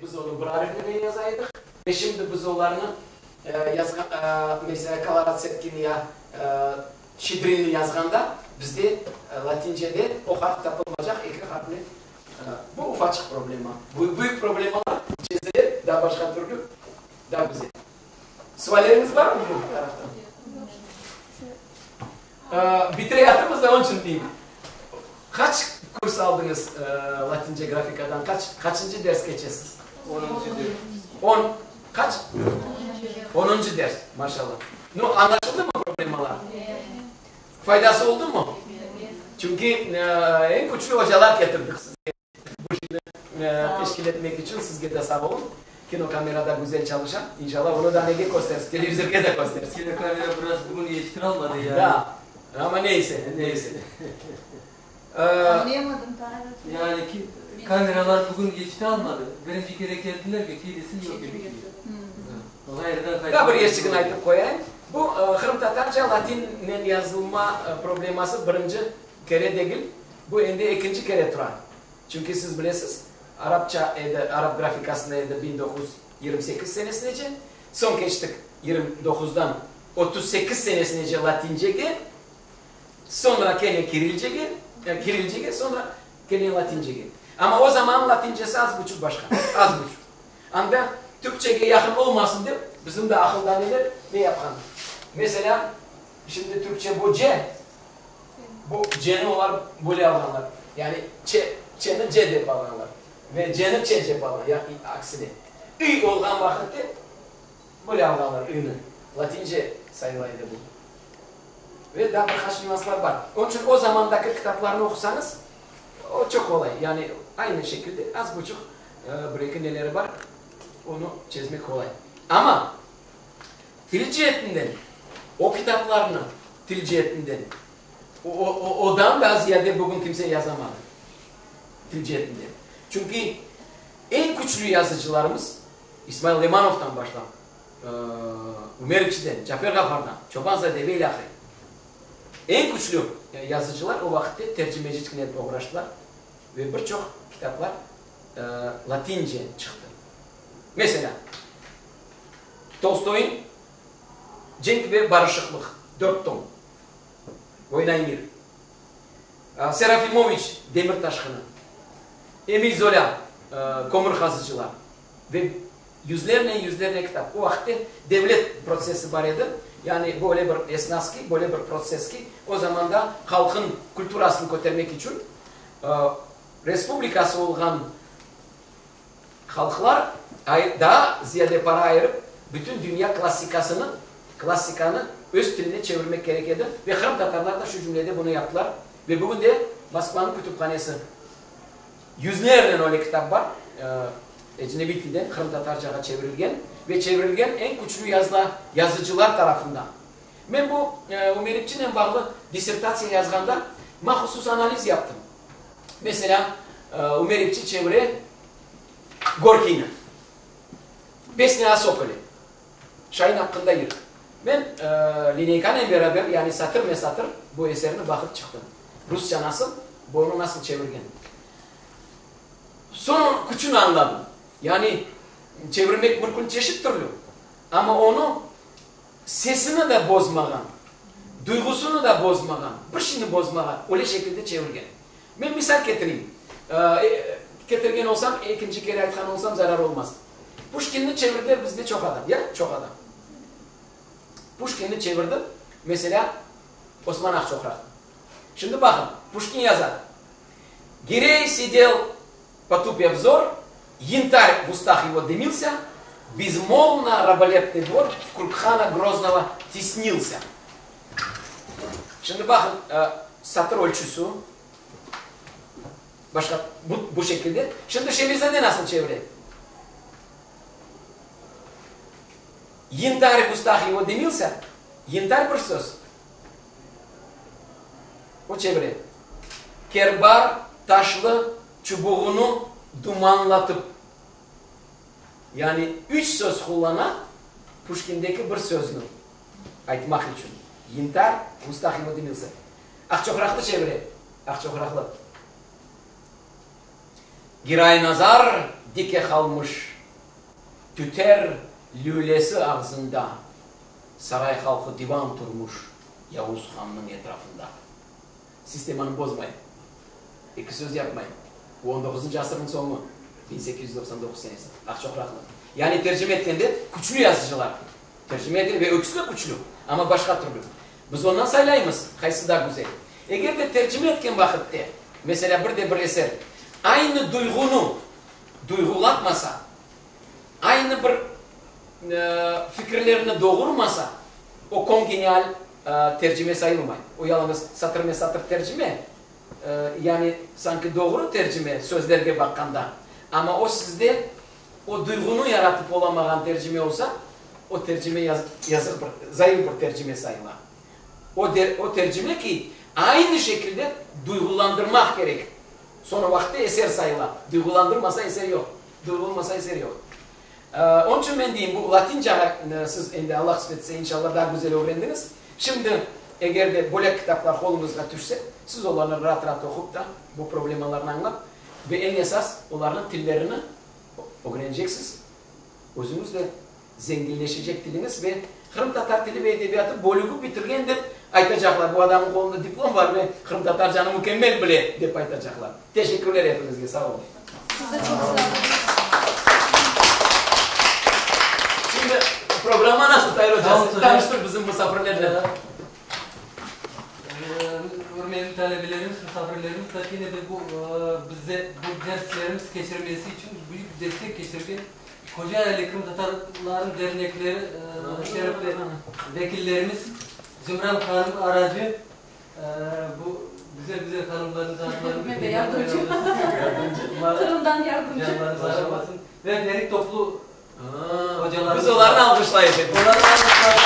biz onı bir arifnen yaza edik ve şimdi biz olarnı yazğan, meselâ, Koloratsetkini ya Şçedrinni yazğanda bizde latincede o harf tapılmacaq, eki harfli. Bu ufaçıq problema. Büyük problemalar çezile daa başqa türlü, daa güzel. Sualleriñiz barmı bu taraftan? Bitireyatırmız da, onıñ içün deyim. Qaç kurs aldıñız latince grafikadan? Qaç, qaçıncı ders keçesiz? Onuncı ders. On, qaç? Onuncı ders, maşallah. Nu, añlaşıldımı problemalar? Faydası oldumı? Çünki eñ küçlü ocalar ketirdik sizge bu işni teşkil etmek içün. Sizge de sağ olun. Kinokamera da güzel çalışa. İnşallah, onı da nege köstersiz, televizorge de köstersiz. Kinokamera biraz bugün yetiştiralmadı yani. Da, amma neyse, neyse. Añlayamadım, Tair. Yani ki, kameralar bugün yetiştiralmadı. Birinci kere keldiler ki, kelisi yoq edi. Ğayrıdan Daa bir yerçigini aytıp qoyayım. Bu qırımtatarca latinnen yazılma probleması birinci kere degil, bu endi ekinci kere tura. Çünki siz bilesiz, arapça edi, arap grafikasında edi 1928 senesinece, soñ keçtik 29-dan 38 senesinece latincege, soñra kene kirilcege, kirilcege, soñra kene latincege. Amma o zaman latincesi az buçuq başqa, az buçuq. Anda türkçege yaqın olmasın dep, bizim de aqıldaneler ne yapqan? Meselâ, şimdi türkçe bu c, bu c-ni olar böyle alğanlar, yani ç, ç-ni c dep alğanlar ve c-ni ç dep alğan, ya aksine. İ olğan vaqıtte böyle alğanlar i-ni, latince sayıla edi bu. Ve daa bir qaç nüanslar bar. Onıñ içün o zamandaki kitaplarnı oqusañız, o çoq qolay, yani aynı şekilde az buçuq Bir-eki neleri bar, onı çezmek qolay. Amma til ceetinden, o kitaplarnı til ceetinden, odan daa ziyade bugün kimse yazamadı, til ceetinden. Çünki eñ küçlü yazıcılarımız, İsmail Lemanovdan başlap, Ümer İpçiden, Cafer Ğafardan, Çoban-zade ve ilâhre, eñ küçlü yazıcılar o vaqıtte tercimeciliknen oğraştılar ve bir çoq kitaplar latince çıqtı. Meselâ, Tolstoyıñ Cenk ve barışıqlıq, dört tom, Voyna i mir, Serafimoviç Demir taşqını, Emil Zolâ Kömür qazıcılar ve yüzlernen yüzlernen kitap. O vaqıtte devlet protsessi bar edi, yani böyle bir esnas ki, böyle bir protsess ki, o zamanda halqıñ kulturasını kötermek içün Respublikası olğan halqlar daa ziyade para ayırıp, bütün dünya klassikasını, klassikanı öz tiline çevirmek kerek edi ve qırımtatarlar da şu cümlede bunı yaptılar. Ve bugün de Moskvanıñ kütüphanesi yüzlernen öyle kitap bar, ecnebiy tilden qırımtatarcağa çevirilgen ve çevirilgen eñ küçlü yazıla yazıcılar tarafından. Men bu Ümer İpçinen bağlı dissertatsiya yazğanda mahusus analiz yaptım. Meselâ, Ümer İpçi çevire Gorkiyni, Pesnâ o sokole, Şain aqqında yır. Men lineykanen beraber, yani satırme-satır bu eserni baqıp çıqtım. Rusça nasıl, bu onı nasıl çevirgen. Soñ küçüni añladım. Yani çevirmek mümkün çeşit türlü, amma onı Sesini de bozmağan, duyğusını da bozmağan, bir şeyni bozmağan, öyle şekilde çevirgen. Men misal ketireyim. Ketirgen olsam, ekinci kere aytqan olsam zarar olmaz. Puşkinni çevirdiler bizde çoq adam, ya? Çoq adam. Puşkinni çevirdi, meselâ, Osman Aqçoqraq. Şimdi baqıñ, Puşkin yaza, Girey sidel Potupya vzor, yantar v ustah ego dımilsâ, Bezmolvno rabolepnıy dvor vkrug hana Groznogo tesnilsâ. Şimdi baqıñ, satır ölçüsü başqa bu, bu şekilde. Şimdi Şemizade nasıl çevire? Yantar v ustah ego dımilsâ, yantar bir söz. O çevire. Kerbar taşlı çubuğını dumanlatıp, yani üç söz qullana Puşkindeki bir sözni aytmaq içün, Yantar v ustah ego dımilsâ. Aqçoqraqlı çevire, Aqçoqraqlı. Giray Nazar dike qalmış, Tüter lülesi ağzında, Saray halqı divan turmuş Yavuz hannıñ etrafında. Sistemanı bozmay, eki söz yapmay. Bu on doquzıncı asırnıñ soñu, 1899 senesi, Aqçoqraqlı. Yani tercime etkende küçlü yazıcılar tercime ete ve öküsi de küçlü, amma başqa türlü. Biz ondan saylaymız, qaysı daa güzel. Eger de tercime etken vaqıtte, meselâ, bir de bir eser aynı duyğunı duyğulatmasa, aynı bir fikirlerni doğurmasa, o kongenial tercime sayılmay. O yalıñız satırme-satır tercime, yani sanki doğru tercime sözlerge baqqanda, amma o sizde o duyğunı yaratıp olamağan tercime olsa, o tercime yazıq bir, zayıf bir tercime sayıla. O o tercime ki, aynı şekilde duyğulandırmaq kerek. Soñra vaqıtta eser sayıla. Duyğulandırmasa eser yoq. Duyğu olmasa eser yoq. Onıñ içün men deyim, bu latincağa siz endi Allah qısmet etse, inşallah, daa güzel ögrendiñiz. Şimdi, eger de böyle kitaplar qoluñızğa tüşse, siz olarnı raat-raat oqup da, bu problemalarnı añlap ve eñ esas, olarnıñ tillerini ögreneceksiz, özüñiz de zenginleşecek tiliñiz ve qırımtatar tili ve edebiyatı bölügi bitirgen dep aytacaqlar, bu adamnıñ qolunda diplom bar ve qırımtatarcanı mükemmel bile, dep aytacaqlar. Teşekkürler epiñizge, sağ olun. Siz de çoq sağ olun. Şimdi programma nasıl, Tair oca? Tanıştır bizim musafirlernen. Ürmetli talebelerimiz, musafirlerimiz, ta kene de bu bize bu derslerimiz keçirmesi içün büyük destek keçirgen Kocaeli qırımtatarlarınıñ dernekleri şerefli vekillerimiz Zümran hanım Aracı, bu güzel-güzel hanımlarnıñ adlarını Men de yardımcı. Qırımdan yardımcı. Canlarınız ağırmasın. Ve Ferit Toplu ocalarımız. Biz olarnı alğışlayız hepimiz. Olarnı alğışlayız.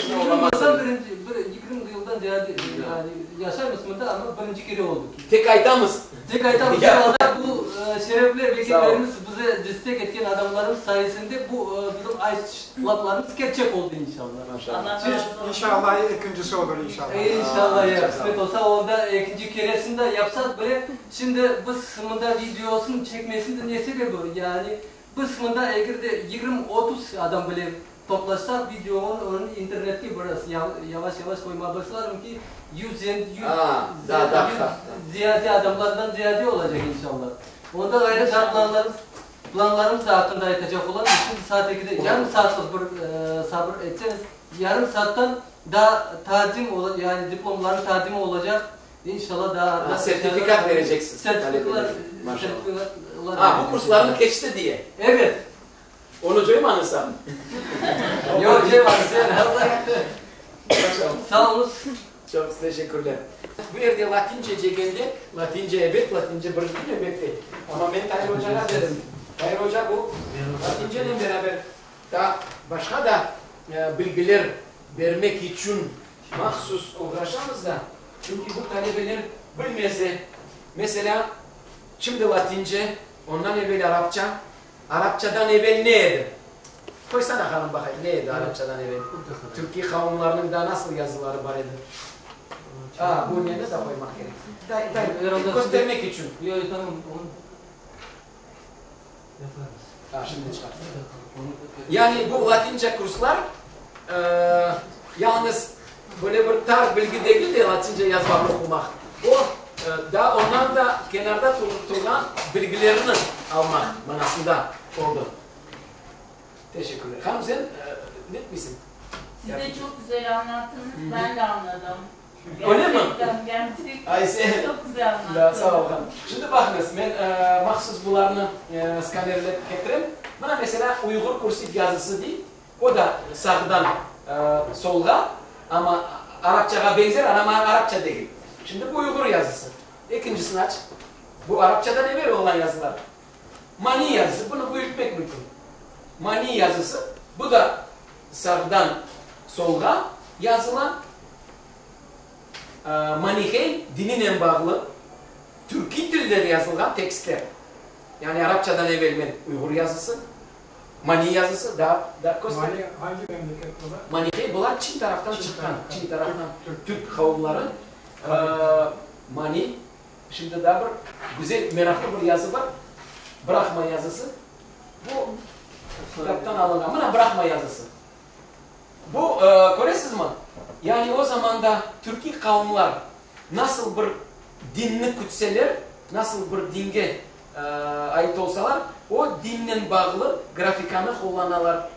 Mümkün birinci, bir 20 yıldan ziyade yani yaşaymız mında, amma birinci kere oldu. Tek aytamız. Tek aytamız, herhalde bu şerefli vekillerimiz bize destek etken adamlarımız sayesinde bu bizim aytış laflarımız kerçek oldu inşallah. Maşallah. İnşallah ekincisi olur inşallah. İnşallah ya, qısmet olsa onda ekinci keresini de yapsaq bile. Şimdi biz mında videosını çekmesinin ne sebebi? Yani biz mında eger de 20-30 adam bile toplaşsaq videonı onı internetke biraz yavaş-yavaş qoymağa başlarım ki, yüzden yüz, da, da, yüz da. ziyade adamlardan ziyade olacaq inşallah. Onda ğayrı da planlarımız, planlarımız da aqqında aytacaq olam. Şimdi saat 2-de yarım saatlik bir sabır etseñiz, yarım saattan da taqdim yani diplomların taqdimi olacaq. İnşallah da Ha, sertifikat vereceksiz. Sertifikatlar, Maşallah. sertifikatlar. Ha, bu kurslarnı keçti diye. Evet. Onı coymañız Yoq, coymañız, sen Allah. Sağ oluñız. Çoq teşekkürler. Bu yerde latince degende, latince ebet, latince bir dil elbette. Amma men Tair ocağa dedim. Tair oca bu latincenen beraber da başqa da bilgiler bermek içün mahsus oğraşamız da. Çünki bu talebeler bilmese, meselâ, şimdi latince, ondan evel arapça, Arapçadan evel ne edi? Qoysana, hanım, baqayım, ne edi arapçadan evel? Türkiy qavımlarnıñ daa nasıl yazıları bar edi? A, bu neni da qoymaq kerek. Day, day, köstermek içün. Yoq, tamam, onı yaparmız. A, şimdi çıqar. Yani bu latince kurslar, yalıñız böyle bir tar bilgi degil de, latince yazmaq, oqumaq. O, daa ondan da kenarda turğan bilgilerni almaq manasında oldı. Teşekkürler. Hanım, sen ne etmeysiñ? Siz de çoq güzel añlattınız, ben de añladım. Öyle mi? Gerçekten, gerçek. Ay, sen. Çok güzel añlattınız. Da, sağ ol, hanım. Şimdi baqıñız, men mahsus bularnı skanerlep ketirem. Mına, meselâ, uyğur kursiv yazısı dey. O da sağdan solğa, amma arapçağa beñzer, amma arapça degil. Şimdi bu uyğur yazısı. Ekincisini aç. Bu arapçadan evel olğan yazılar. Mani yazısı, bunı büyütmek mümkün. Mani yazısı, bu da sağdan solğa yazıla. Manihey dininen bağlı türkiy tilde yazılğan tekstler. Yani arapçadan evel men uyğur yazısı, Mani yazısı daa da köster. Mani hangi memleket bular? Manihey bular Çin taraftan çıqqan, Çin taraftan Türk qavımları. Mani. Şimdi daa bir güzel, meraqlı bir yazı bar, Brahma yazısı. Bu kitaptan alınğan. Mına Brahma yazısı. Bu, köresizmi, yani o zamanda türkiy qavımlar nasıl bir dinni kütseler, nasıl bir dinge ait olsalar, o dinnen bağlı grafikanı qullanalar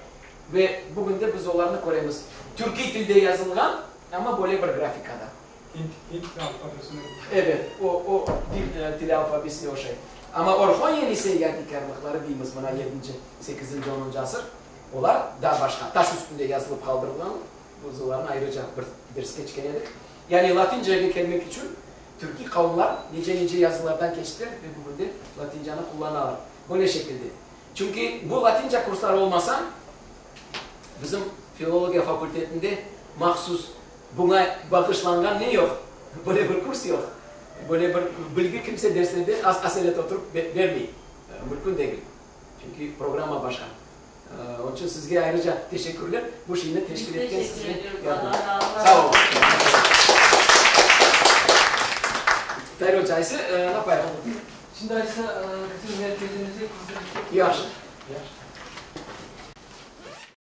ve bugün de biz olarnı köremiz. Türkiy tilde yazılğan, amma böyle bir grafikada. Hint, Hint alfabesine Evet, o, o din tili alfabesine oşay. Amma Orhon-Yenisey yadikârlıqları deymiz, mına yedinci, sekizinci, onuncu asır, olar daa başqa, taş üstünde yazılıp qaldırılğan, biz olarnı ayrıca bir ders keçken edik. Yani latincege kelmek içün türkiy qavımlar nice-nice yazılardan keçtiler ve bugün de latincanı qullanalar. Böyle şekilde. Çünki bu latinca kursları olmasa, bizim filologiya fakültetinde mahsus Buña bağışlanğan ne yoq? Böyle bir kurs yoq. Böyle bir bilgi kimse derslerde aselet oturıp bermey. Mümkün degil. Çünki programma başqa. Onıñ içün sizge ayrıca teşekkürler, bu şeyni teşkil etken sizge yardım. Sağ oluñ. Tair oca, ayse, napayıq? Şimdi aysa, bizim merkezimizde Yahşı, yahşı.